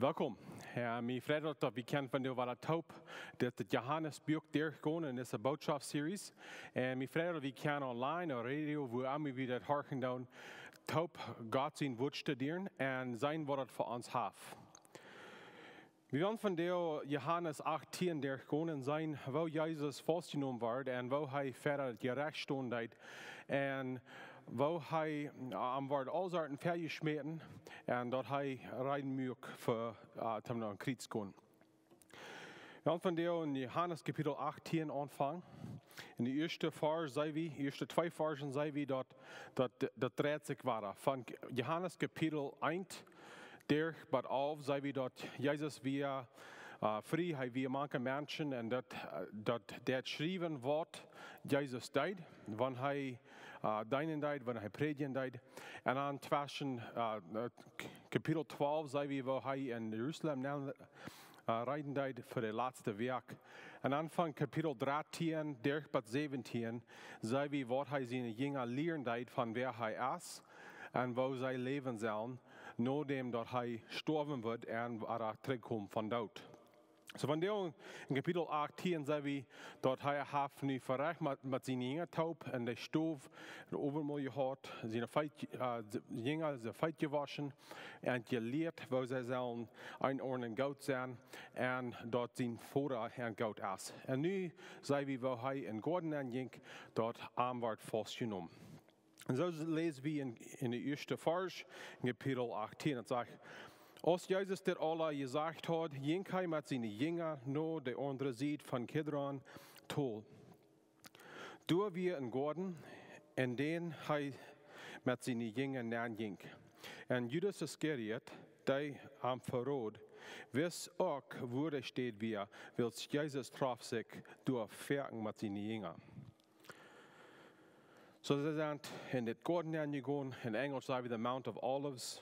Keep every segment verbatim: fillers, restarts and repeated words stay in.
Welkom. Jo, mie freit daut, daut wie kjennen vondoag wada toop dit, dit Johanes Buak derchgonen en dise Bootschoftsseries. Un mie freit daut wie kjennen online, opp Radio, wua emma wie daut horchen doonen, toop Gott sien Wuat studieren un seenen waut daut fa ons haft. Wie wellen vondoag Johanes achtieen derchgonen un seenen woo Jesus faustjenomen wort un woo hee ver daut Jerecht stonen deed un woo hee, äh, am wort aul Sorten väajeschmäten un daut hee reed muak fa, äh, toom no een Kjriez gonen. Wie wellen vondoag en Johanes Kapitel achtieen aunfangen. En de ieeschte Varsch seenen wie, ieeschte twee Varschen seenen wie daut, daut, daut dreit sikj wada. Von Johanes Kapitel eent derch bat alf seenen wie daut Jesus wia, äh, frie, hee wia mank de Menschen un daut, äh, daut, daut schriewen waut Jesus deed, wan hee, äh, deenen deed, wan hee prädjen deed. Un dan tweschen, äh, K-, Kapitel twalf seenen wie woo hee en Jerusalem nenn, äh, reisen deed fa de latste Wäakj. Un dan von Kapitel dartieen derch bat säwentieen seenen wie waut hee siene Jinja lieren deed von wäa hee es un woo see läwen sellen, nodäm daut hee stoawen woat un wada trigjkomen vom Doot. Soo, vondoag en Kapitel achtieen seenen wie daut hee haft nu verrecht met, met siene Jinja toop en de Stow, daut Owentmol jehaut, siene Feet, äh, Jinja siene Feet jewoschen un jelieet woo see sellen een Oaja goot sennen un daut sien Voda een goot es. Un nu seenen wie woo hee en Goaden nenn jinkj, daut am wort faustjenomen. Un soo läsen wie en, en de ieeschte Varsch, en Kapitel achtieen, daut sajcht: Aus Jesus dit aules jesajcht haud, jinkj hee met siene Jinja no de aundre Sied vom Kidron Tol. Doa wia een Goaden, en dän hee met siene Jinja nenn jinkj. Un Judas Iskariot, dee am verrod, wist uk wua de Städ wia, wiels Jesus trof sikj doa foaken met siene Jinja. Soo, see sent en dän Goaden nenn jegonen, en Enjlisch saj wie the Mount of Olives.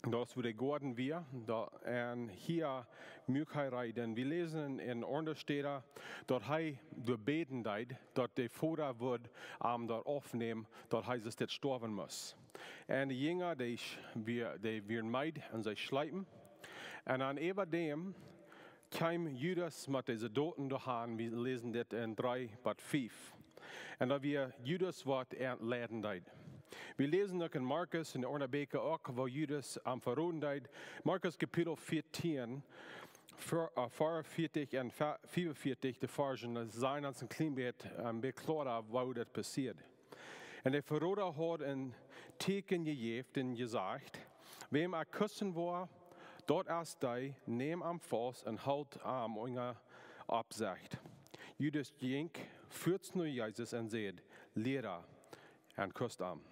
Daut es wua de Goaden wia, daut, un hia muak hee reed. Wie läsen en aundre Städen daut hee doa bäden deed, daut de Voda wudd am daut aufnämen, daut hee sest stoawen must. Un de Jinja, dee sch-, wia-, dee wieren meed un see schleepen. Un dan äwa däm kjeem Judas met dise Doten doa han, wie läsen dit en dree bat fief. Un daut wia Judas waut an leiden deed. Wie läsen uk en Markus, en de aundre Bieekja uk, woo Judas am verroden deed. Markus Kapitel vieetieen, ver-, äh, veeaunveatich un fe-, fiefunveatich, de Varschen, daut sajen ons een kjlien bät, een bät kloara, woo daut passieed. Un de Verroda haud een Tieekjen jejäft un jesajcht: Wäm ekj kussen woa, daut es dee, nämt am faust un helt am unja Oppsecht. Judas jinkj fuaz no Jesus un säd: Liera, un kust am.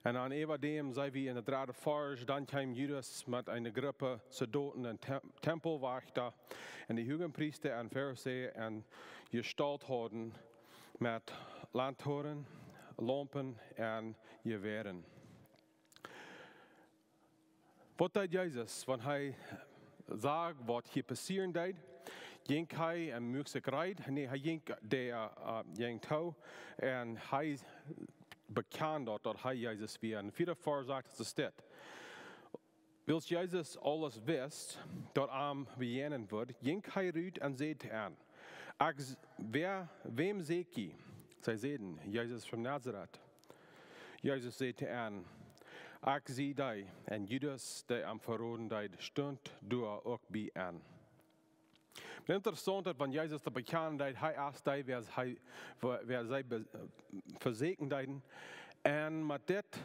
Un dan äwa däm seenen wie en de dredde Varsch, dan kjeem Judas met eene Grupp Soldoten un Tem-, Tempelwajchta un de Huagepriesta un Farisäa un Jestalt hauden met Lantoren, Laumpen un Jewäaren. Waut deed Jesus, wan hee sach waut hia passieren deed? Jinkj hee un muak sikj reed? Nä, hee jinkj de, äh, jinkj too un hee bekjand daut, daut hee Jesus wia. En vieede Varsch sajcht, daut es dit: Wiels Jesus aules wist, daut am bejäajnen wudd, jinkj hee rut un säd to an: Ekj s-, wäa, wäm sieekj jie? See säden: Jesus von Nazaret. Jesus säd to an: Ekj sie dee. Un Judas, dee am verroden deed, stunt doa uk bie an. Interessaunt daut wan Jesus daut bekjanen deed, hee es dee, wäa hee, wäa, wäa see be-, vesieekjen deeden. Un met dit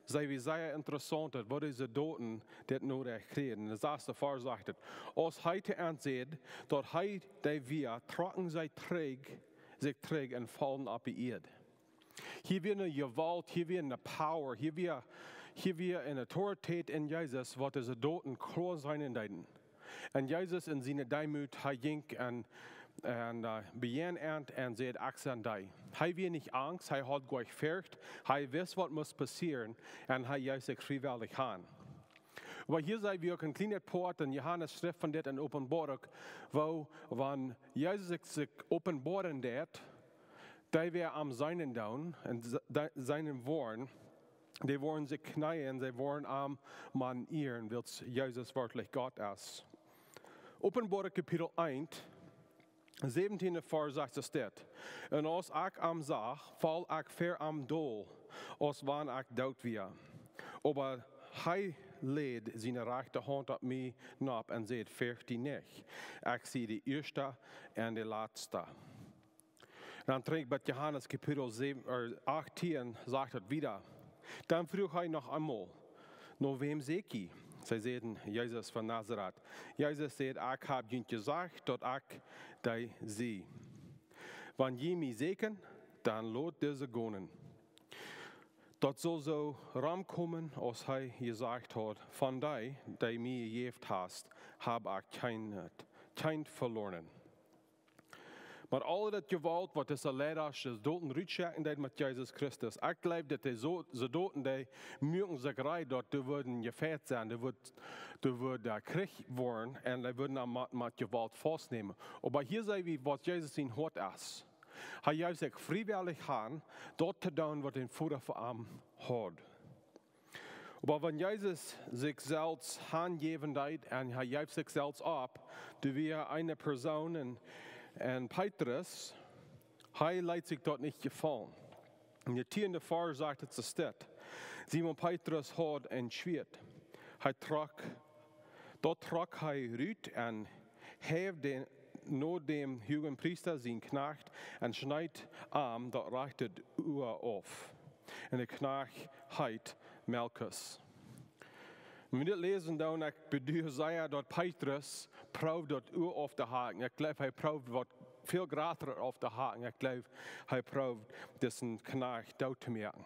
seenen wie sea interessaunt daut, woo dise Doten dit nu rajcht kjrieen. En de sasde Varsch sajcht et: Aus hee to an säd, daut hee dee wia, trocken see trigj, sikj trigj un follnen opp de Ieed. Hia wia eene Jewault, hia wia eene Power, hia wia, hia wia eene Autoritäit en Jesus, waut dise Doten kloa seenen deeden. Un Jesus en siene Deemoot, hee jinkj un, un, äh, bejäajnd an un säd: Ekj sie dee. Hee wia nich angst, hee haud goanich Forcht, hee wist waut must passieren un hee jeef sikj friewellich han. Oba hia seenen wie uk een kjlienet Poat, un Johanes schrift von dit en Openboarunk, woo, wan Jesus sikj, sikj openboaren deed, dee wäa am seenen doonen un se-, de-, seenen woaren, dee woaren sikj kjneeen, see woaren am Maun ieren, wiels Jesus werkjlich Gott es. Openboarunk Kapitel eent, säwentieende Varsch sajcht et dit: Un aus ekj am sach, foll ekj ver am dol, aus wan ekj doot wia. Oba hee läd siene rajchte Haunt opp mie nopp un säd: Fercht die nich, ekj sie de ieeschta un de latsta. Dan trigj bie Johanes Kapitel säwen, äh, achtieen, sajcht et wieda: Dan fruach hee noch eemol: No wäm sieekj jie? See säden: Jesus von Nazaret. Jesus säd: Ekj hab junt jesajcht, daut ekj dee sie. Wan jie mie sieekjen, dan lot dise gonen. Daut sull soo romkomen, aus hee jesajcht haud: Von dee, dee du mie jejäft hast, hab ekj kjeen, kjeen veloaren. Met aul daut Jewault, waut dise Leidasch, dise Soldoten rutschekjen deeden met Jesus Christus, ekj jleew, daut dee Sol-, Soldoten, dee muaken sikj reed, daut doa wudd jefajcht sennen, doa wudd, doa wudd, äh, Kjrich woaren, un dee wudden am met, met Jewault faustnämen. Oba hia seenen wie, waut Jesus sien Hoat es. Hee jeef sikj friewellich han, daut to doonen, waut de Voda fa am haud. Oba wan Jesus sikj selfst hanjäwen deed un hee jeef sikj selfst opp, doa wia eene Persoon en, en Petrus, hee leet sikj daut nich jefaulen. En de tieende Varsch sajcht et soo: Simon Petrus haud een Schwieet. Hee trock, daut trock hee rut un heef dän, no däm Huagenpriesta sien Kjnajcht un schneet am daut rajchte Ua auf. Un de Kjnajcht heet Malkus. Wan wie dit läsen, dan, ekj bedua sea, daut Petrus proowd daut Ua auftohacken. Ekj jleew, hee proowd waut väl jratret auftohacken. Ekj jleew, hee proowd disen Kjnajcht doot to moaken.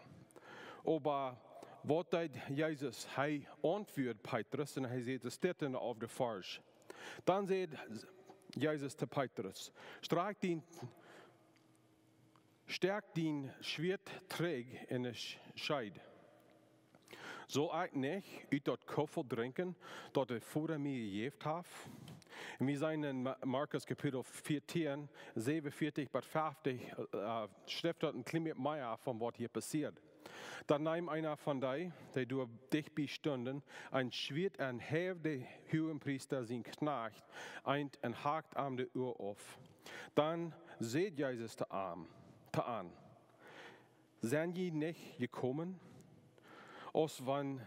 Oba waut deed Jesus? Hee auntwuad Petrus un hee säd, es dit en de alfte Varsch. Dan säd Jesus to Petrus: Strakj dien, stekj dien Schwieet trigj en de Sch-, Scheed. Saul ekj nich ut daut Kuffel drinkjen, daut de Voda mie jejäft haft? Un wie seenen en Ma-, Markus Kapitel vieetieen, säwenunvieetich bat fieftich, äh, schrift daut een kjlien bät mea von waut hia passieet. Dan neem eena von dee, dee doa dicht bie stunden, een Schwieet un heef dän Huagenpriesta sien Kjnajcht eent un hakjt am daut Ua auf. Dan säd Jesus to am, to an: Sent jie nich jekomen, aus wan,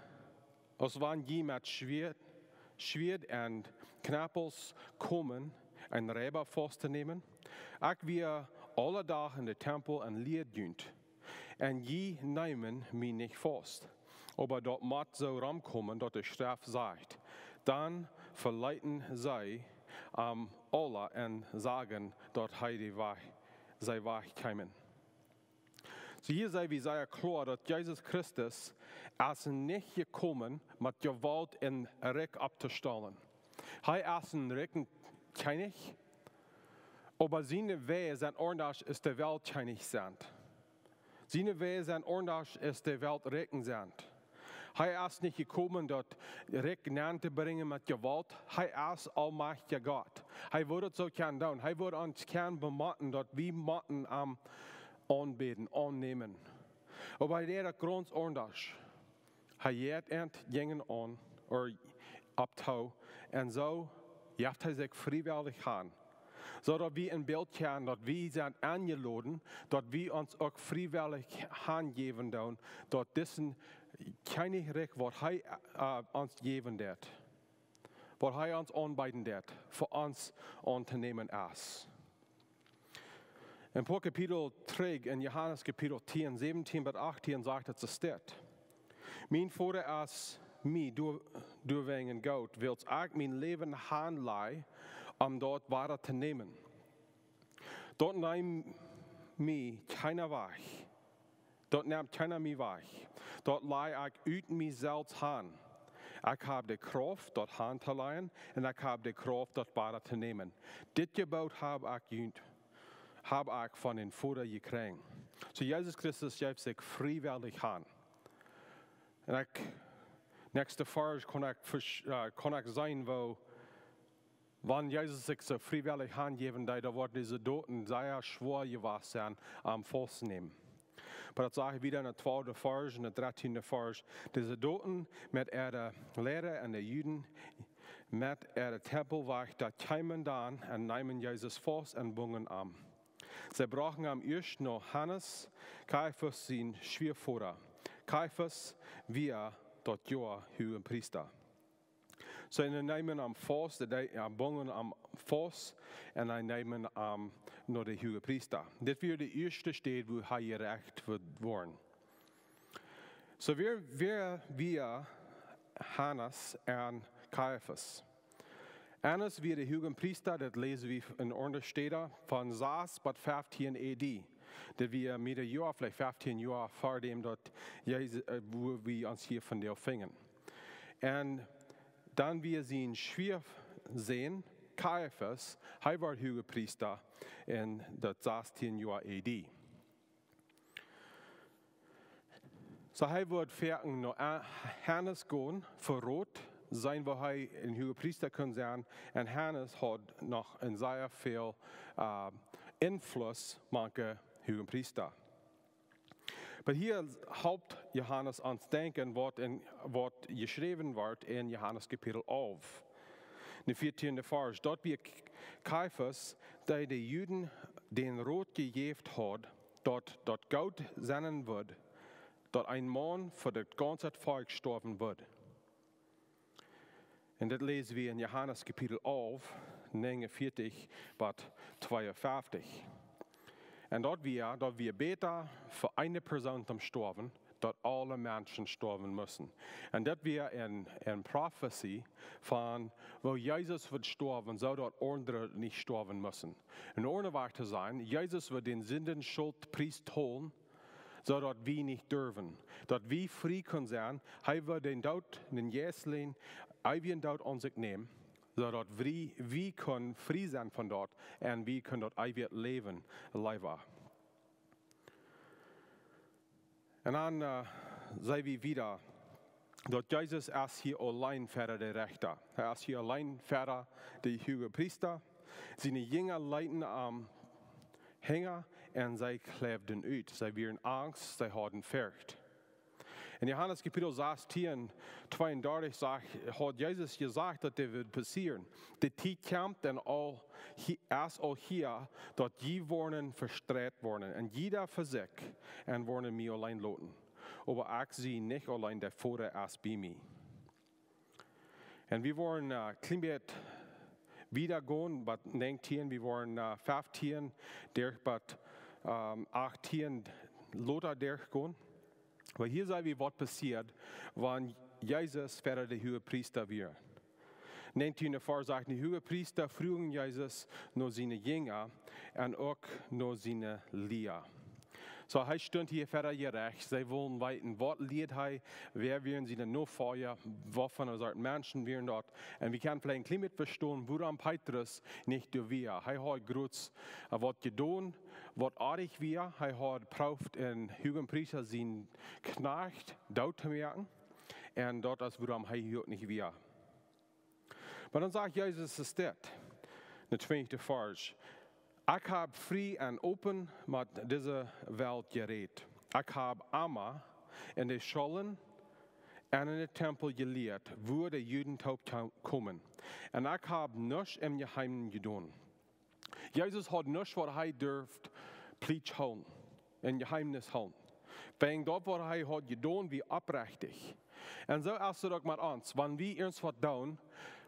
aus wan jie met Schwieet, Schwieet un Kjnapels komen, een Reiba fausttonämen? Ekj wia aule Doag en dän Tempel un lieed junt, un jie neemen mie nich faust. Oba daut mott soo romkomen, daut de Schreft sajcht: Dan veleeten see am aula un sagen, daut hee dee wajch, see wajchkjeemen. Soo hia seenen wie sea kloa, daut Jesus Christus es nich jekomen met Jewault een Rikj opptostalen. Hee es een rikja Kjennich, oba siene Wäaj sent aundasch aus de Welt Kjennich sent. Siene Wäaj sent aundasch aus de Welt Rikj sent. Hee es nich jekomen daut Rikj nenn to brinjen met Jewault. Hee es aulmajchtja Gott. Hee wudd et soo kjennen doonen. Hee wudd ons kjennen bemoten, daut wie motten am aunbäden, aunnämen. Oba hee deed et gaunz aundasch. Hee jeit ent jinjen aun, ooda opp too, un soo jeft hee sikj friewellich han. Soo daut wie een Bilt kjennen, daut wie sent enjeloden, daut wie ons uk friewellich hanjäwen doonen, daut disen Kjennichrikj, waut hee, äh, ons jäwen deed, waut hee ons aunbeeden deed, fa ons auntonämen es. En poa Kapitel trigj, en Johanes Kapitel tieen, säwentieen bat achtieen, sajcht et soo: Mien Voda es mie doa-, doawäajen goot, wiels ekj mien Läwen hanlaj, om daut wada to nämen. Daut nemt mie kjeena wajch. Daut nemt kjeena mie wajch. Daut laj ekj ut mie selfst han. Ekj hab de Krauft, daut han to lajen, un ekj hab de Krauft, daut wada to nämen. Dit Jeboot hab ekj junt, hab ekj von dän Voda jekjräajen. Soo Jesus Christus jeef sikj friewellich han. Un ekj, näakjste Varsch kaun ekj, äh, kaun ekj seenen, woo wan Jesus sikj soo friewellich hanjäwen deed, dan wudd dise Doten sea schwoa jewast sennen, am faust to nämen. Oba daut sajcht wieda en de twalfte Varsch un de dartieende Varsch: De Soldoten met äare Liera un de Juden met äare Tempelwajchta kjeemen dan un neemen Jesus faust un bungen am. See brochten am ieescht no Hannes, Kaiafas sien Schwiavoda. Kaiafas wia daut Joa Huagepriesta. See neemen am faust, dee, dee, ja, bungen am faust un see neemen am no de Huagepriesta. Dit wia de ieeschte Städ, wua hee jerecht wudd woaren. Soo, wäa, wäa wia Hannes un Kaiafas? Hannes wia de Huagepriesta, daut läsen wie en aundre Städen, von sas bat feftieen A D. Daut wia mea Joa, veleicht feftieen Joa ver däm daut Jesus, äh, wua wie ons hia vondoag finjen. Un dan wia sien Schwiasän Kaiafas, hee wort Huagepriesta en daut sastieen Joa A D. Soo, hee wudd foaken no A-, Hannes gonen fa Rot, seenen woo hee een Huagepriesta kunn sennen, un Hannes haud noch een sea väl, äh, Enfluss mank de Huagepriesta. Oba hia halpt Johanes ons denkjen, waut en, waut jeschräwen wort en Johanes Kapitel alf. De vieetieende Varsch. Daut wia K-, Kaiafas, dee de Juden dän Rot jejäft haud, daut daut goot sennen wudd, daut een Maun fa daut gaunze Volkj stoawen wudd. Un dit läsen wie en Johanes Kapitel alf, negenuaveatich bat tweeunfeftich. Un daut wia, daut wia bäta fa eene Persoon to stoawen, daut aule Menschen stoawen musten. Un daut wia een, een Profezie von woo Jesus wudd stoawen, soo daut aundre nich stoawen musten. En aundre Wieed to sajen, Jesus wudd dän Sindenschultpries tolen, soo daut wie nich durwen, daut wie frie kunnen sennen. Hee wudd dän Doot, dän jeistlichen, eewjen Doot aun sikj nämen, soo daut wie, wie kunnen frie sennen von daut un wie kunnen daut eewje Läwen läwen. Un dan, äh, seenen wie wieda, daut Jesus es hia auleen ver de Rechta. Hee es hia auleen ver de Huagepriesta. Siene Jinja leeten am hinja un see kjleewden ut. See wieren angst, see hauden Forcht. En Johanes Kapitel sastieen, tweeundartich sajcht, haud Jesus jesajcht, daut dit wudd passieren. De Tiet kjemt un aul hia, es aul hia, daut jie woaren vestreit woaren, un jieda fa sikj, un woaren mie auleen loten. Oba ekj sie nich auleen, de Voda es bie mie. Un wie woaren, äh, kjlien bät wieda gonen, bat näajentieen, wie woaren, äh, feftieen, derch bat, ähm, achttieen lota derchgonen. Oba hia seenen wie, waut passieed, wan Jesus ver de Huagepriesta wia. Näajentieen Varsch sajcht, de Huagepriesta fruagen Jesus no siene Jinja un uk no siene Lia. Soo, hee stunt hia ver daut Jerecht. See wullen weeten, waut lieed hee, wäa wieren siene Nofolja, waut fa eene Sort Menschen wieren daut. Un wie kjennen veleicht een kjlien bät vestonen, wuarom Petrus nich doa wia. Hee haud groots, äh, waut jedonen, waut oajch wia. Hee haud jeprooft een Huagepriesta sienen Kjnajcht doot to moaken. Un daut es wuarom hee hia uk nich wia. Oba dan sajcht Jesus es dit, de twintichste Varsch: Ekj hab frie un open met dise Welt jerät. Ekj hab emma en de Schoolen un en de Tempel jelieet, wua de Juden toop ko-, komen. Un ekj hab nuscht em Jeheemen jedonen. Jesus haud nuscht, waut hee durft plietsch hoolen, een Jeheemnis hoolen. Wäajen daut, waut hee haud jedonen, wia oprechtich. Un soo es et uk met ons. Wan wie irjent waut doonen,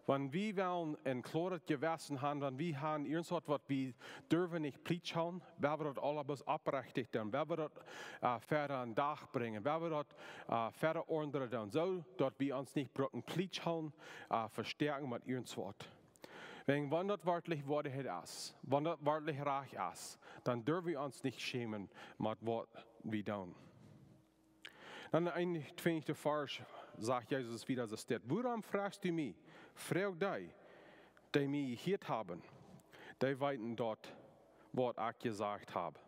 wan wie wellen een kloaret Jewessen haben, wan wie haben irjent waut, waut wie durwen nich plietsch hoolen, woa wie daut aules oprechtich doonen, woa wie daut, äh, ver dän Dach brinjen, woa wie daut, äh, ver aundre doonen, soo daut wie ons nich brucken plietsch hoolen, äh, vestäakjen met irjent waut. Wäajen wan daut werkjlich Woarheit es, wan daut werkjlich rajcht es, dan derw wie ons nich schämen met waut wie doonen. Dan em eenuntwintichsten Varsch sajcht Jesus wieda, soo steit: Wuarom frajchst du mie? Froag dee, dee mie jehieet haben. Dee weeten daut, waut ekj jesajcht hab.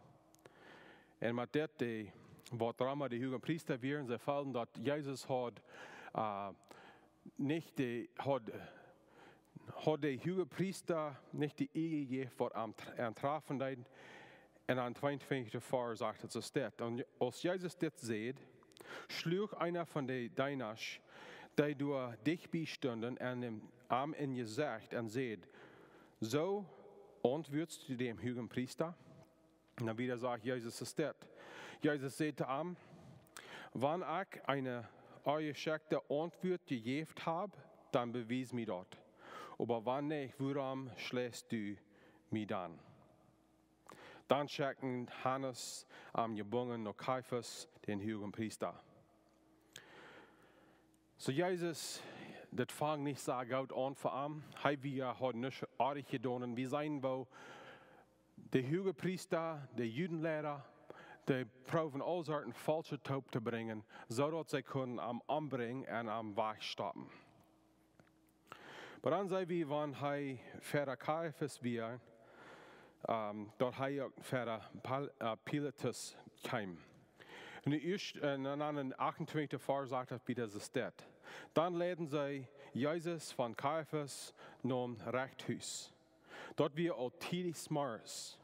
Un met dit, dee, waut emma de Huagepriesta wieren, see feelden daut Jesus haud, äh, nich de, haud, haud de Huagepriesta nich de Ea jejäft, waut am tr-, am trafen deed. En aum tweeuntwintichsten Varsch sajcht et soo, steit: Un aus Jesus dit säd, schluach eena von de Deena, dee doa dicht bie stunden, am, am em Jesecht un säd: Soo auntwuadst du däm Huagenpriesta? Un dan wieda sajcht Jesus, es dit. Jesus säd to am: Wan ekj eene onjeschekjte Auntwuat jejäft hab, dan bewies mie daut. Oba wan nich, wuarom schleist du mie dan? Dan schekjten Hannes am jebungen no Kaiafas, dän Huagenpriesta. Soo Jesus, daut funk nich soo goot aun fa am. Hee wia, haud nuscht oajch jedonen. Wie seenen, woo de Huagepriesta, de Judenleida, dee proowen aul Sorten Faulschet toop to brinjen, soo daut see kunnen am ombrinjen un am wajchstoppen. Oba dan see wie, wan hee ver Kaiafas wia, ähm, daut hee uk ver Pil-, äh, Pilatus kjeem. En de ieescht-, äh, en, en, en achtuntwintichsten Varsch sajcht et, woo daut steit. Dan leiden see Jesus von Kaiafas nom Rechthus. Daut wia aul tiedich zemorjes.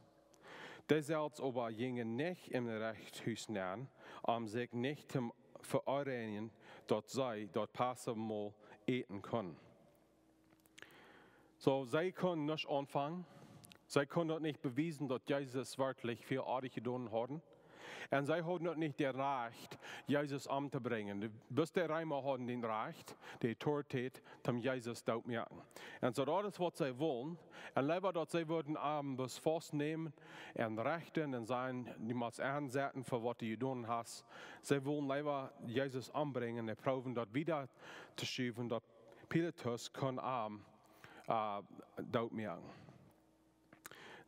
Dee selfst oba jinjen nich em Rechthus nenn, om sikj nich to veoonreinijen, daut see daut Passamaul äten kunnen. Soo, see kunnen nuscht aunfangen. See kunnen daut nich bewiesen, daut Jesus werkjlich väl oajch jedonen haud. Un see hauden uk nich daut Rajcht, Jesus omtobrinjen. De, bloos de Reema hauden daut Rajcht, de Autoritäet, om Jesus doot to moaken. Un soo daut es, waut see wullen. Un leewa daut see wudden am bloos faustnämen un rechten un sajen, du motst aunsetten fa waut du jedonen hast. See wullen leewa Jesus ombrinjen un proowen daut wieda to schuwen, daut Pilatus kunn am, äh, doot moaken.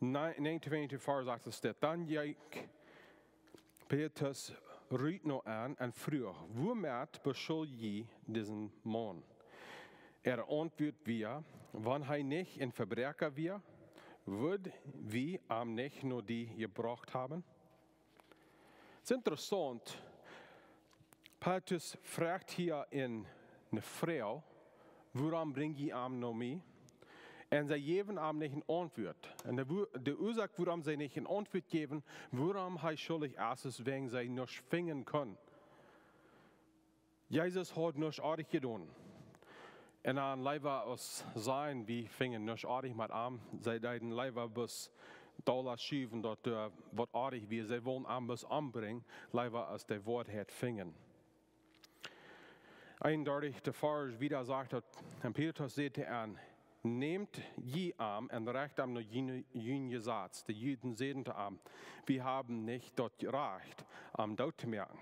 Näajen-, näajenuntwintichsten Varsch sajcht et dit: Dan jinkj Pilatus rut no an un fruach: Wuamet beschulj jie disen Maun? Äare Auntwuat wia: Wan hee nich een Vebräakja wia, wudd wie am nich no die jebrocht haben? Es interessaunt. Pilatus fruach hia eene Froag: Wuarom brinj jie am no mie? Un see jäwen am nich eene Auntwuat. Un de Wu-, de Uasoak, wuarom see nich eene Auntwuat jäwen, wuarom hee schuldich es, es wäajen see nuscht finjen kunnen. Jesus haud nuscht oajch jedonen. Un dan leewa aus sajen, wie finjen nuscht oajch met am, see deeden leewa bloos dolla schuwen, daut, äh, waut oajch wia. See wullen am bloos ombrinjen, leewa aus de Woarheit finjen. Eenundartichsten Varsch wieda sajcht et: Un Pilatus säd to an: Nämt jie am un recht am no jun, jun Jesaz. De Juden säden to am: Wie haben nich daut Rajcht, am doot to moaken.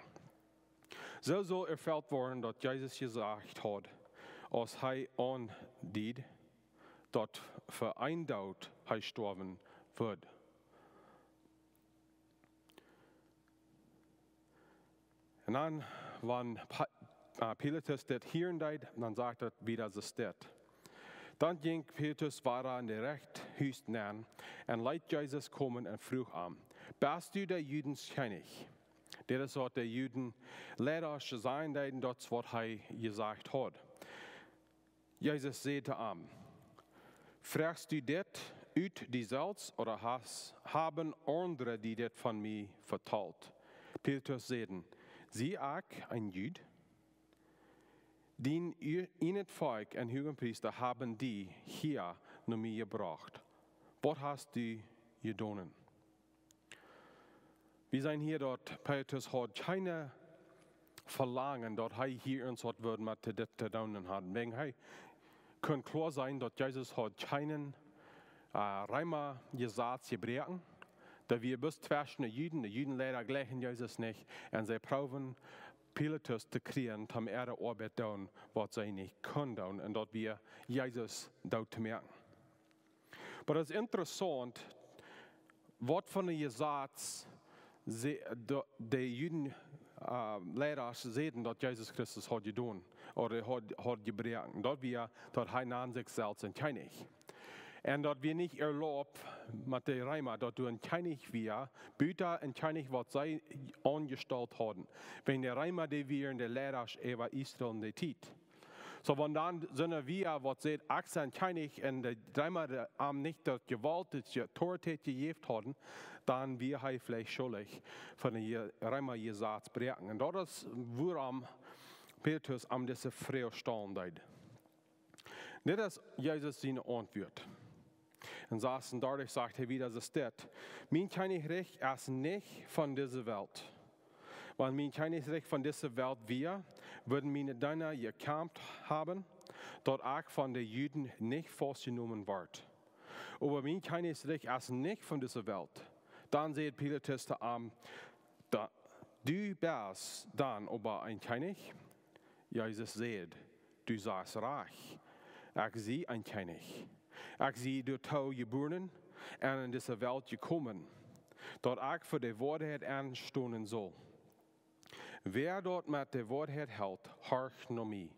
Soo saul erfelt woaren, daut Jesus jesajcht haud, aus hee aundied, daut fa een Doot hee stoawen wudd. Un dan, wan Pa-, äh, Pilatus dit hieren deed, dan sajcht et, woo daut steit: Dan jinkj Pilatus wada en daut Rechthus nenn un leet Jesus komen un fruach am: Best du de Juden siene Kjennich? Dit es waut de Juden Leida sajen deeden, daut es waut hee jesajcht haud. Jesus säd to am: Fruachst du dit ut die selfst, ooda hast, haben aundre die dit von mie vetalt? Pilatus säd: Sie ekj een Jud? Dien ieejnet Volkj un Huagepriesta haben die hia no mie jebrocht. Waut hast du jedonen? Wie seenen hia, daut Pilatus haud kjeen Velangen, daut hee hia irjentwaut wudd met dit to doonen haben. Wäajen hee kunn kloa seenen, daut Jesus haud kjeen, äh, Reema Jesaz jebroaken. Daut wia bloos tweschen de Juden, de Juden Leida jlikjten Jesus nich. Un see proowen Pilatus to kjrieen, om äare Oabeit doonen, waut see nich kunnen doonen. Un daut wia Jesus doot to moaken. Oba daut es interessaunt, waut fa een Jesaz see, de, de Juden, äh, Leida säden, daut Jesus Christus haud jedonen, ooda haud, haud jebroaken. Daut wia, daut hee nand sikj selfst een Kjennich. Un daut wia nich erlaubt met de Reema, daut doa een Kjennich wia, buta een Kjennich, waut see aunjestalt hauden. Wäajen de Reema, dee wieren de Leida äwa Israel en dee Tiet. Soo wan dan soone wia, waut säd: "Ekj sie Kjennich", un de Reema dee am nich daut Jewault, daut je Autorität jejäft hauden, dan wia hee veleicht schuldich von de Je-, Reema Jesaz bräakjen. Un daut es wuarom Pilatus am dise Froag stalen deed. Dit es Jesus siene Auntwuat. En sas un doaderch sajcht hee wada, soo steit: "Mien Kjennichrikj es nich von dise Welt. Wan mien Kjennichrikj von dise Welt wia, wudden miene Deena jekjamft haben, daut ekj von de Juden nich faustjenomen wort. Oba mien Kjennichrikj es nich von dise Welt." Dan säd Pilatus to am: "Da, du best dan oba een Kjennich?" Jesus säd: "Du sajchst rajcht. Ekj sie een Kjennich. Ekj sie doatoo jebuaren un en dise Welt jekomen, daut ekj fa de Woarheit enstonen saul. Wäa daut met de Woarheit helt, horcht no mie."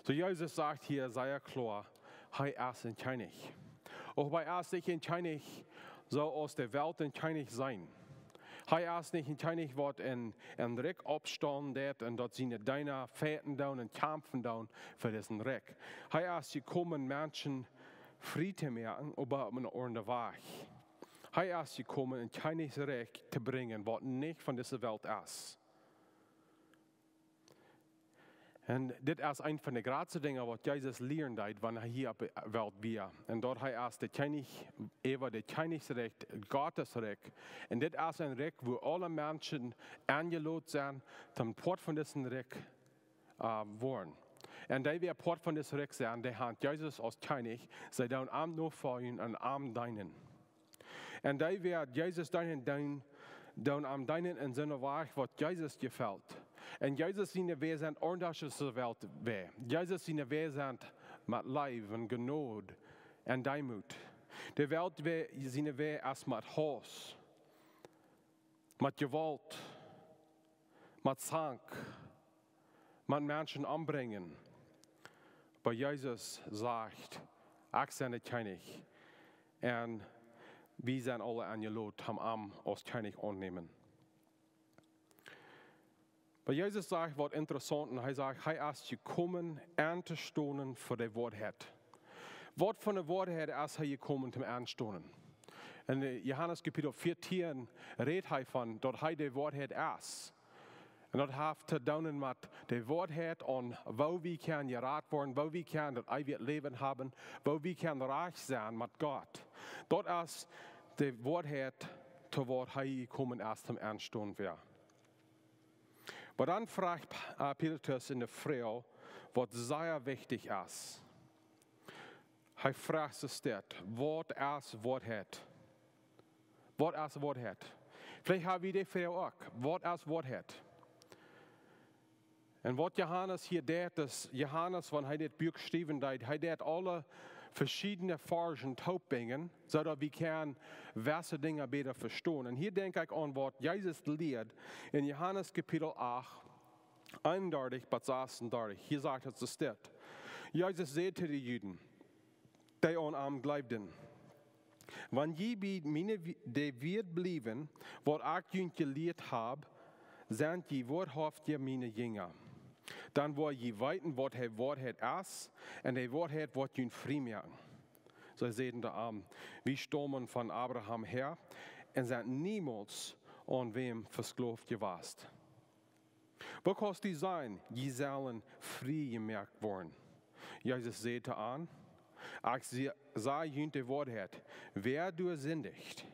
Soo Jesus sajcht hia sea kloa, hee es een Kjennich. Oba hee es nich een Kjennich soo aus de Welt een Kjennich seenen. Hee es nich een Kjennich, waut en, en Rikj oppstalen deit un daut siene Deena fighten doonen un kjamfen doonen fa disen Rikj. Hee es jekomen Menschen frie to moaken, oba opp eenen aundren Wajch. Hee es jekomen een Kjennichrikj to brinjen, waut nich von dise Welt es. Un dit es eent von de jratste Dinja, waut Jesus lieren deed, wan hee hia opp de Welt wia. Un daut hee es de Kjennich äwa de Kjennichrikj, Gottes Rikj. Un dit es een Rikj, wua aule Menschen enjelot sent, toom Poat von disen Rikj, äh, woaren. Un dee, wäa Poat von disen Rikj sent, dee han Jesus aus Kjennich, see doonen am nofoljen un am deenen. Un dee, wäa Jesus deenen, doonen, doonen am deenen en soon Wajch, waut Jesus jefelt. Un Jesus siene Wäaj sent aundasch aus de Welt Wäaj. Jesus siene Wäaj sent met Leew un Jnod un Deemoot. De Welt Wäaj, siene Wäaj es met Hauss, met Jewault, met Zank, met Menschen ombrinjen. Oba Jesus sajcht: "Ekj sie de Kjennich." Un wie sent aule enjelot, am, am aus Kjennich aunnämen. Oba Jesus sajcht waut interessaunt, un hee sajcht, hee es jekomen entostonen fa de Woarheit. Waut fa de Woarheit es hee jekomen toom enstonen? En, äh, Johanes Kapitel vieetieen rät hee von daut hee de Woarheit es. Un daut haft to doonen met de Woarheit aun woo wie kjennen jerat woaren, woo wie kjennen daut eewje Läwen haben, woo wie kjennen rajcht sennen met Gott. Daut es de Woarheit, to waut hee jekomen es toom enstonen fa. Oba dan froagt, äh, Pilatus eene Froag, waut sea wichtich es. Hee froagt, soo steit: "Waut es Woarheit? Waut es Woarheit?" Veleicht hab wie dee Froag uk: "Waut es Woarheit?" Un waut Johanes hia deit, es Johanes, wan hee dit Buak schriewen deed, hee deit aule veschiedne Varzen toopbinjen, soo daut wie kjennen jewesse Dinja bäta vestonen. Un hia denkj ekj aun waut Jesus lieed en Johanes Kapitel acht, eenundartich bat sasuntachentich. Hia sajcht et, soo steit: Jesus säd to de Juden, dee aun am jleewden: "Wan jie bie miene Wie-, de Wieed bliewen, waut ekj junt jelieet hab, sent jie woarhauftich miene Jinja. Dan woa jie weeten, waut de Woarheit es, un de Woarheit woat junt frie moaken." See säden to am: "Wie staumen von Abraham häa un sent niemols aun wäm vesklowt jewast. Woo kaust du sajen, jie sellen frie jemoakt woaren?" Jesus säd to an: "Ekj sie-, saj junt de Woarheit: Wäa doa sindicht,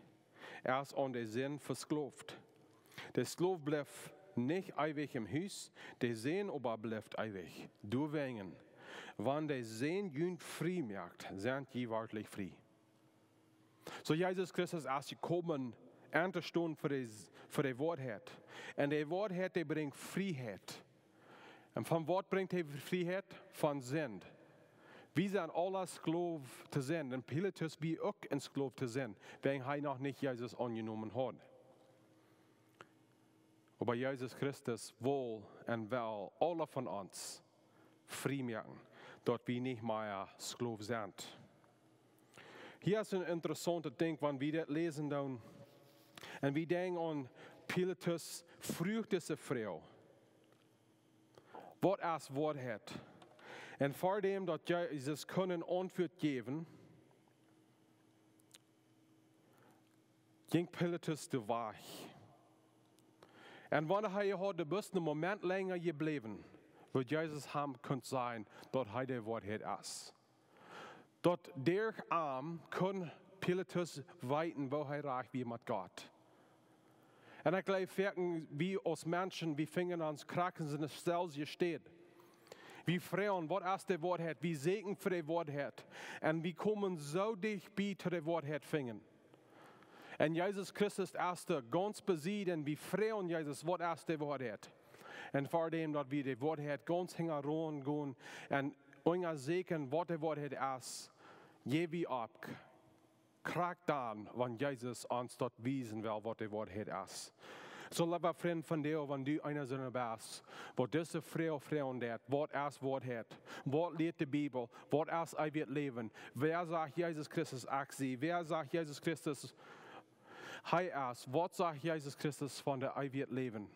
es aun de Sind vesklowt. De Sklow blift nich eewich em Hus, de Sän oba blift eewich. Doawäajen, wan de Sän junt frie moakt, sent jie werkjlich frie." Soo Jesus Christus es jekomen entostonen fa de, fa de Woarheit. Un de Woarheit, dee brinjt Frieheit. Un von waut brinjt dee Frieheit? Von Sind. Wie sent aule Sklow to Sind. Un Pilatus wia uk een Sklow to Sind, wäajen hee noch nich Jesus aunjenomen haud. Oba Jesus Christus well un well aule von ons frie moaken, daut wie nich mea Sklow sent. Hia es een interessauntet Dinkj, wan wie dit läsen doonen. Un wie denkjen aun Pilatus fruach dise Froag: Waut es Woarheit? Un ver däm daut Jesus kunn eene Auntwuat jäwen, jinkj Pilatus doa wajch. Un wan hee haud bloos een Moment lenja jebläwen, wudd Jesus am kunt sajen, daut hee de Woarheit es. Daut derch am kunn Pilatus weeten, woo hee rajcht wia met Gott. Un ekj jleew, wie aus Menschen, wie finjen ons krakjt en deeselwje Städ. Wie froagen, waut es de Woarheit? Wie sieekjen fa de Woarheit. Un wie komen soo dicht bie to de Woarheit finjen. Un Jesus Christus es doa gaunz besied un wie froagen Jesus, waut es de Woarheit? Un ver däm daut wie de Woarheit gaunz hinjaraun gonen un unjasieekjen, waut de Woarheit es, jäw wie opp. Krakjt dan, wan Jesus ons daut wiesen well, waut de Woarheit es. Soo, leewa Frint, vondoag, wan du eena soone best, waut dise Froag froagen deit, waut es Woarheit? Waut lieet de Bibel? Waut es eewjet Läwen? Wäa sajcht Jesus Christus, ekj sie? Wäa sajcht Jesus Christus, hee es? Waut sajcht Jesus Christus von de eewjet Läwen?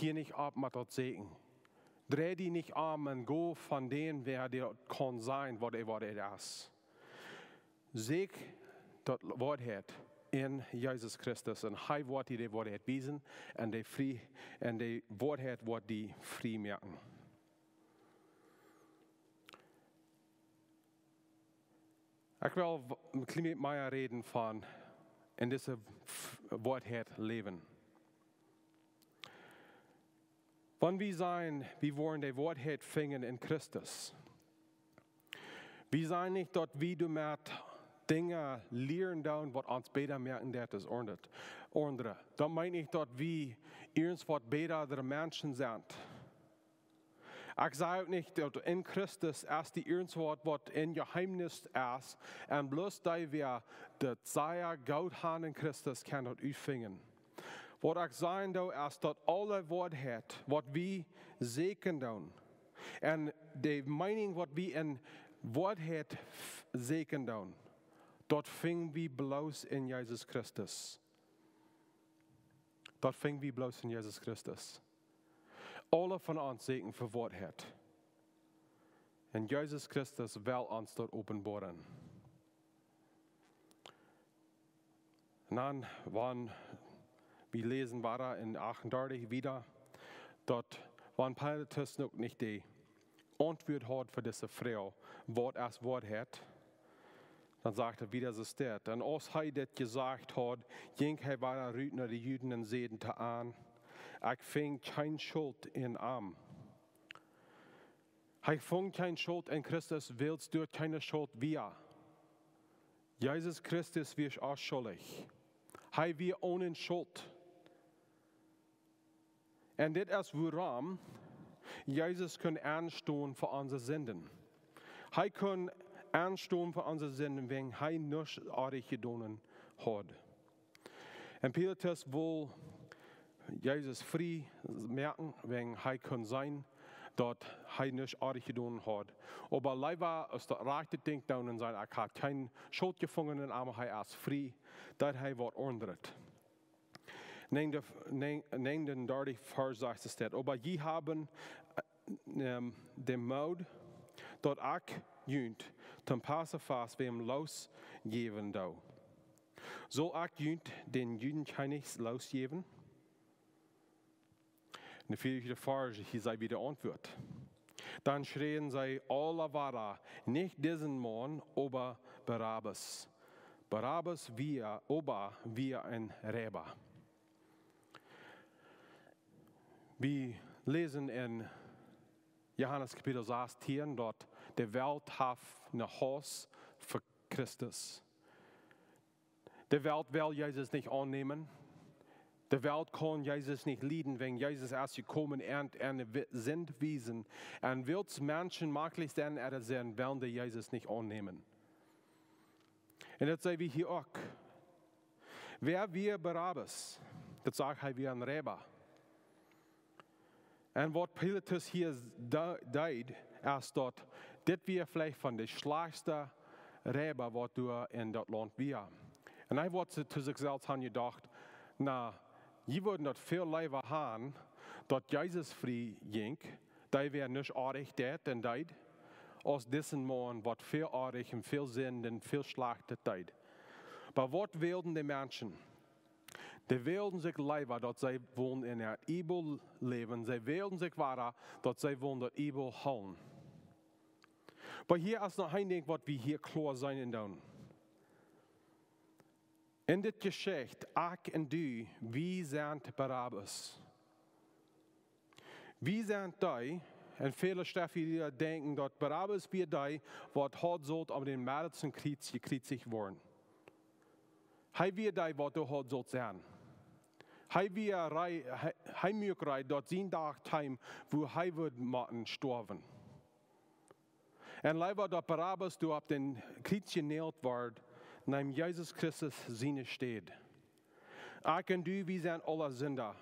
Hia nich opp met daut sieekjen. Drei die nich om un go von däm, wäa die daut kaun sajen, waut de Woarheit es. Sieekj daut Woarheit en Jesus Christus un hee woat die de Woarheit wiesen un de frie-, un de Woarheit woat die frie moaken. Ekj well w-, een kjlien bät mea räden von en dise F-, Woarheit läwen. Wan wie sajen, wie woaren de Woarheit finjen en Christus, wie sajen nich, daut wie doamet Dinja lieren doonen, waut ons bäta moaken deit aus aundre. Aundre. Daut meent nich, daut wie irjentwaut bäta aus Menschen sent. Ekj saj uk nich, daut en Christus es doa irjentwaut, waut een Jeheemnis es, un bloos dee, wäa daut sea goot haft en Christus, kaun daut utfinjen. Waut ekj sajen doo, es daut aule Woarheit, waut wie sieekjen doonen, un de Meenunk, waut wie en Woarheit f-, sieekjen doonen, daut finj wie bloos en Jesus Christus. Daut finj wie bloos en Jesus Christus. Aule von ons sieekjen fa Woarheit. Un Jesus Christus well ons daut openboaren. Un dan, wan wie läsen wieda en achtundartich wieda, daut wan Pilatus noch nich de Auntwuat haud fa dise Froag, waut es Woarheit, dan sajcht hee wieda, soo steit: Un aus hee dit jesajcht haud, jinkj hee wada rut no de Juden un säd to an: Ekj finj kjeene Schult en am. Hee funk kjeene Schult en Christus, wiels doa kjeene Schult wia. Jesus Christus wia onschullich. Hee wia one Schult. Un dit es wuarom Jesus kunn aunstonen fa onse Sinden. Hee kunn aunstonen fa onse Sinden, wäajen hee nuscht oajch jedonen haud. Un Pilatus wull Jesus frie moaken, wäajen hee kunn seenen, daut hee nuscht oajch jedonen haud. Oba leewa aus daut rajchte Dinkj doonen un sajen: Ekj hab kjeene Schult jefungen en am, hee es frie, daut hee waut aundret. Näajen-, näajen-, näajenundartich Varsch sechzehn steit: Oba jie haben, äh, ähm, dän Moot, daut ekj junt toom Passafast wäm loosjäwen doo. Saul ekj junt dän Judenkjennich loosjäwen? En de vieede Varsch, hia seen wie de Auntwuat. Dan schreien see aula wada: Nich disen Maun, oba Barabbas. Barabbas wia, oba wia een Reiba. Wie läsen en Johanes Kapitel sastieen, daut de Welt haft een Hauss fa Christus. De Welt well Jesus nich aunnämen. De Welt kaun Jesus nich lieden, wäajen Jesus es jekomen, an, an de Wi-, Sind wiesen. Un wiels Menschen maklich sent, ea sent, wellen dee Jesus nich aunnämen. Un daut seenen wie hia uk. Wäa wia Barabbas? Daut sajcht, hee wia een Reiba. Un waut Pilatus hia de-, deed, es daut dit wia veleicht von de schlajchtste Reiba, waut doa en daut Launt wia. Un hee haud to sikj selfst aunjedocht: Na, jie wudden daut väl leewa haben, daut Jesus frie jinkj, Dee wia nich oajch daut un deed, aus disen Maun, waut väl oajch un väl Sind un väl Schlajchtet deed. Oba waut wullen de Menschen? Dee wullen sikj leewa, daut see wullen en äa Eebel läwen. See wullen sikj wada, daut see wullen daut Eebel hoolen. Oba hia es noch een Dinkj, waut wie hia kloa seenen doonen. En dit Jeschicht, ekj un du, wie sent Barabbas. Wie sent dee, un väle Schreftjeleade denkjen, daut Barabbas wia dee, waut haud sult aun dän Meddelsten Kjriez jekjriezicht woaren. Hee wia dee, waut doa haud sult sennen. Hee wia rei-, hee, hee muak reed, daut sien Dach kjeem, wua hee wudd motten stoawen. Un leewa daut Barabbas doa opp dän Kjriez jenäajelt wort, neem Jesus Christus siene Städ. Ekj un du, wie sent aula Sinda.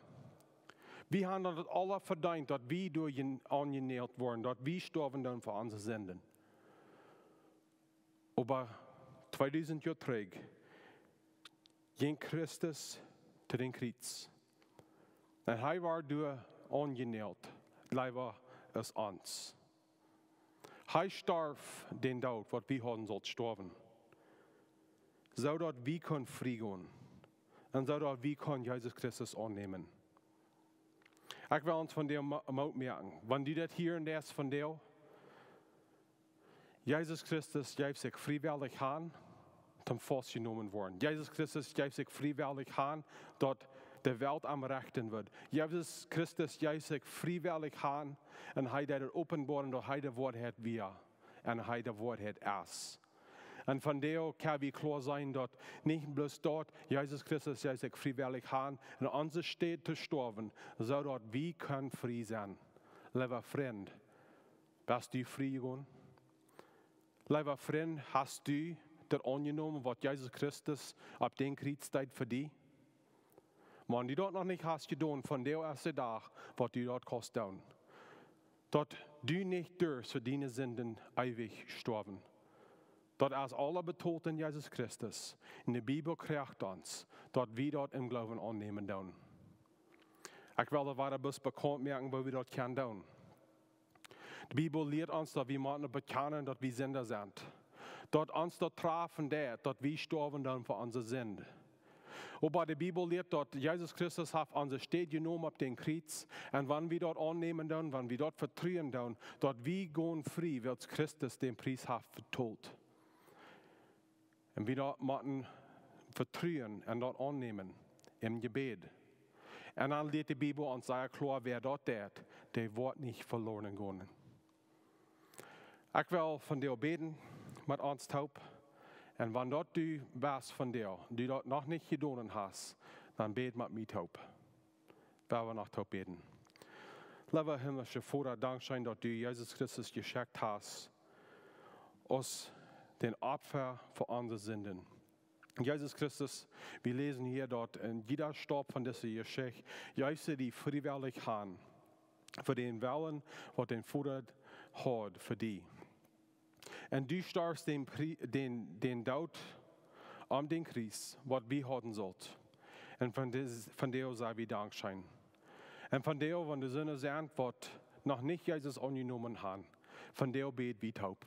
Wie haben daut aula vedeent, daut wie doa jen-, aunjenäajelt woaren, daut wie stoawen dan fa onse Sinden. Oba tweedusent Joa trigj jinkj Christus to dän Kjriez. Un hee wort doa aunjenäajelt, leewa aus ons. Hee storf dän Doot, waut wie hauden sult stoawen. Soo daut wie kunnen frie gonen. Un soo daut wie kunnen Jesus Christus aunnämen. Ekj well ons vondoag Mo-, Moot moaken. Wan du daut hieren deist vondoag, Jesus Christus jeef sikj friewellich han, toom faustjenomen woaren. Jesus Christus jeef sikj friewellich han, daut de Welt am rechten wudd. Jesus Christus jeef sikj friewellich han, un hee deed daut openboaren, daut hee de Woarheit wia, un hee de Woarheit es. Un vondoag kjenn wie kloa seenen, daut nich bloos daut, Jesus Christus jeef sikj friewellich han, en onse Städ to stoawen, soo daut wie kunnen frie sennen. Leewa Frint, best du frie jegonen? Leewa Frint, hast du daut aunjenomen, waut Jesus Christus opp dän Kjriez deed fa die? Wan du daut noch nich hast jedonen, vondoag es de Dach, waut du daut kaust doonen. Daut du nich durfst fa diene Sinden eewich stoawen. Daut es aula betolt en Jesus Christus. Un de Bibel kjricht ons, daut wie daut em Gloowen aunnämen doonen. Ekj well daut wada bloos bekaunt moaken, woo wie daut kjennen doonen. De Bibel lieet ons, daut wie motten bekjanen, daut wie Sinda sent. Daut ons daut trafen deit, daut wie stoawen doonen fa onse Sind. Oba de Bibel lieet, daut Jesus Christus haft onse Städ jenomen opp dän Kjriez. Un wan wie daut aunnämen doonen, wan wie daut vetruen doonen, daut wie gonen frie, wiels Christus dän Pries haft betolt. Un wie daut motten vetruen un daut aunnämen em Jebäd. Un dan lieet de Bibel ons sea kloa, wäa daut deit, dee woat nich veloren gonen. Ekj well vondoag bäden met ons toop. Un wan daut du best vondoag, du daut noch nich jedonen hast, dan bäd met mie toop. Well wie noch toop bäden. Leewa himmlischa Voda, dankscheen, daut du Jesus Christus jeschekjt hast aus dän Opfa fa onse Sinden. Jesus Christus, wie läsen hia, daut en jieda Stap von dise Jeschicht, jeefst du die friewellich han, fa dän Wellen, waut dän Voda haud fa die. Un du storfst dän Pri-, dän, dän Doot aun dän Kjriez, waut wie hauden sullen. Un von dis-, vondoag saj wie dankscheen. Un vondoag, wan doa Sinda sent, waut noch nich Jesus aunjenomen han, vondoag bäd wie toop.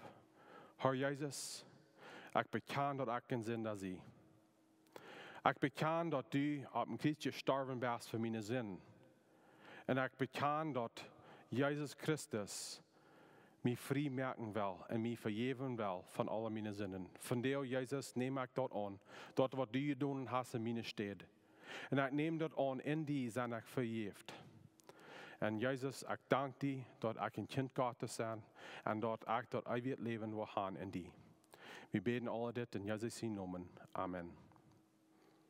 Herr Jesus, ekj bekjan, daut ekj een Sinda sie. Ekj bekjan, daut du opp dän Kjriez jestorwen best fa miene Sind. Un ekj bekjan, daut Jesus Christus mie frie moaken well un mie vejäwen well von aule miene Sinden. Vondoag, Jesus, näm ekj daut aun, daut waut du jedonen hast en miene Städ. Un ekj näm daut aun, en die sie ekj vejäft. Un Jesus, ekj dank die, daut ekj een Kjint Gottes sie un daut ekj daut eewje Läwen woa han en die. Wie bäden aul dit en Jesus sienen Nomen. Amen.